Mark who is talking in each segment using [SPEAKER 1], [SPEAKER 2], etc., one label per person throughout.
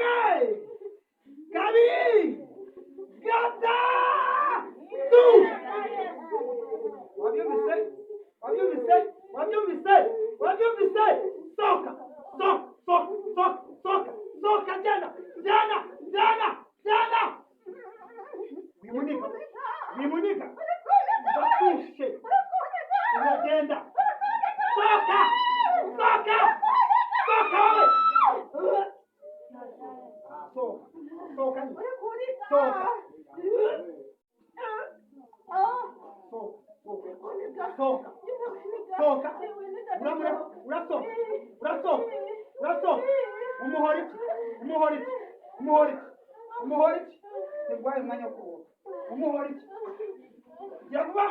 [SPEAKER 1] Rimwe, kabiri, gatatu. Wabyumvise? Wabyumvise? Wabyumvise? Wabyumvise? Sohoka, sohoka, sohoka, sohoka, sohoka, sohoka, jyana, jyana, jyana, jyana. Wimunika, wimunika, ndakwishe. Uragenda. Sohoka, sohoka, sohoka wowe. Sohoka, sohoka nyine. Sohoka, sohoka, sohoka, sohoka. Uramura, urasohoka, urasohoka, urasohoka. Umuhora iki? Umuhora iki? Umuhora iki? Umuhora iki? Singwaye umwanya wo kuruhuka. Umuhora iki? Gira vuba.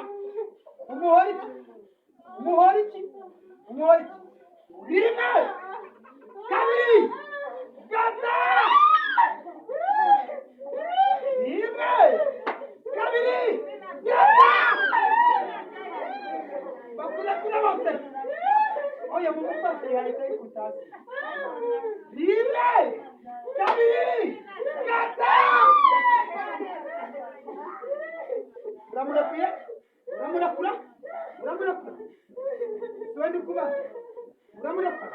[SPEAKER 1] Umuhora iki? Umuhora iki? Umuhora iki? Rimwe, kabiri, gatatu. Rimwe, kabiri, gatatu. Bakurakura bose. Oya, mumufashe yahita yikubita hasi. Rimwe, kabiri, gatatu. Uramurekuye? Uramurekura? Uramurekura? Siwe ndi kubaza. Uramurekura?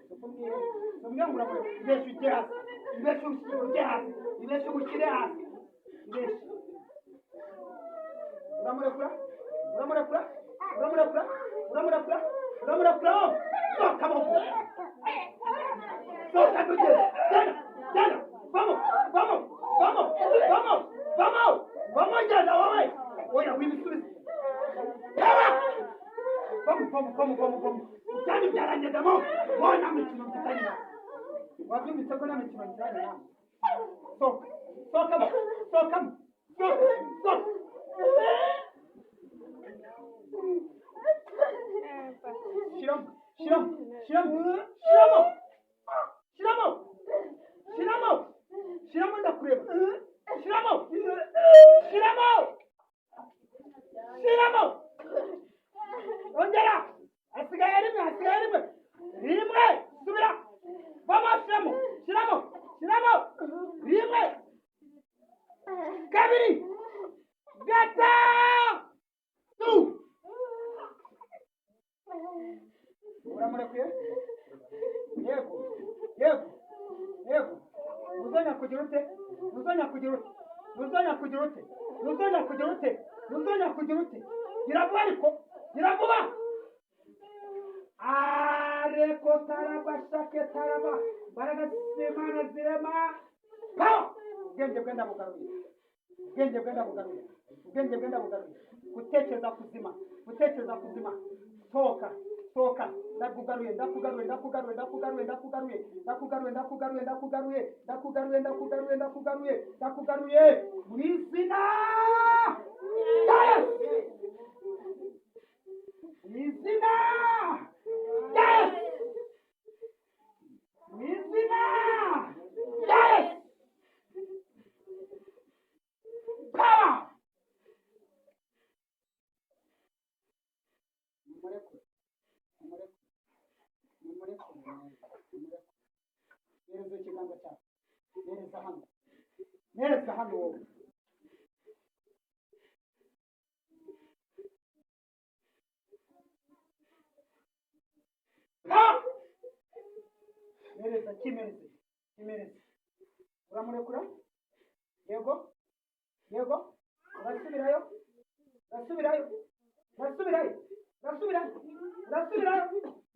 [SPEAKER 1] Ndakubwira ngo uramurekura. Ibeshe ujye hasi. Ibeshe ujye hasi. Ibeshe ugushyire hasi. Ibeshe. Uramurekura? Uramurekura? Uramurekura? Uramurekura? Uramurekura? Sohoka amaboko. Sohoka ndugeze. Jyana, jyana. Vamo, vamo, vamo, vamo, vamo, vamo, jyana wowe. Oya, wibisubize. Tawa! Vamo, vamo, vamo, vamo, vamo. Byari byarangezemo. Wowe nta mikino mfitanye nawe. Wabyumvise ko nta mikino mfitanye nawe. Sohoka, sohokamo, sohokamo, sohoka, sohoka. Shiramo, shiramo, shiramo, shiramo, shiramo, shiramo, shiramo, ndakureba. Shiramo, shiramo, shiramo. Ongera. Hasigaye rimwe, hasigaye rimwe, rimwe. Subira. Vamo, shiramo, shiramo, shiramo. Rimwe, kabiri, gatatu. Uramurekuye? Yego, yego, yego. Ntuzongera kugira ute? Ntuzongera kugira ute? Ntuzongera kugira ute? Ntuzongera kugira ute? Ntuzongera kugira ute? Gira vuba ariko, gira vuba. Areko taraba shake taraba. Mbaraga z'Imana zirema. Power! Ubwenge bwe ndabugaruye. Ubwenge bwe ndabugaruye. Ubwenge bwe ndabugaruye. Gutekereza kuzima, gutekereza kuzima. Sohoka, sohoka. Ndakugaruye, ndakugaruye, ndakugaruye, ndakugaruye, ndakugaruye, ndakugaruye, ndakugaruye, ndakugaruye, ndakugaruye, ndakugaruye, ndakugaruye, ndakugaruye mu izina rya Yesu, mu izina rya Yesu, mu izina rya Yesu. Power! Nimurekure, nimurekure, nimurekure, nimurekure. Nereza ikiganza cyawe, nereza hano, nereza hano wowe. Ah! Nereza, kimereze, kimereze. Uramurekura? Yego, yego. Urasubirayo, urasubirayo, urasubirayo, urasubirayo, urasubirayo.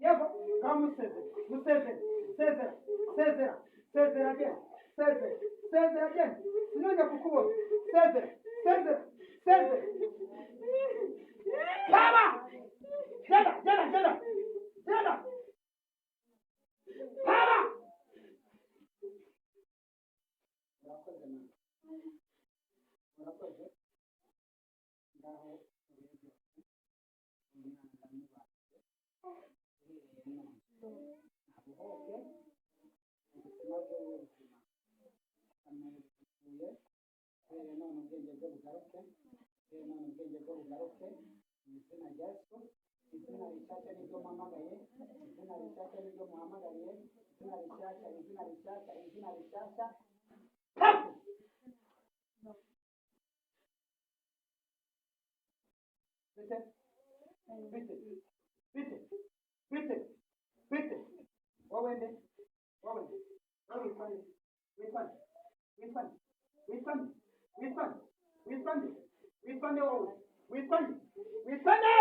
[SPEAKER 1] Yego. Ngaho musezere, musezere. Sezera, sezera, sezera, genda. Sezera, sezera, genda. Sinongera kukubona. Sezera, sezera, sezera. Power! Genda, genda, genda, genda. Power! Murakoze mama, murakoze. Ngaho urebye umwana mubaze. Uhereye none abuhoke ubuzima bwe bube buzima, amusukuye. Uhereye none ubwenge bwe bugaruke. Uhereye none ubwenge bwe bugaruke mu izina rya Yesu. Izina rishyashya niryo mpamagaye, izina rishyashya niryo muhamagariye. Izina rishyashya, izina rishyashya, izina rishyashya. Power! Bite, bite, bite, bite, bite. Wowe nde? Wowe nde? Wowe witwa nde? Witwa nde? Witwa nde? Witwa nde? Witwa nde? Witwa nde? Witwa nde wowe? Witwa nde? Witwa nde?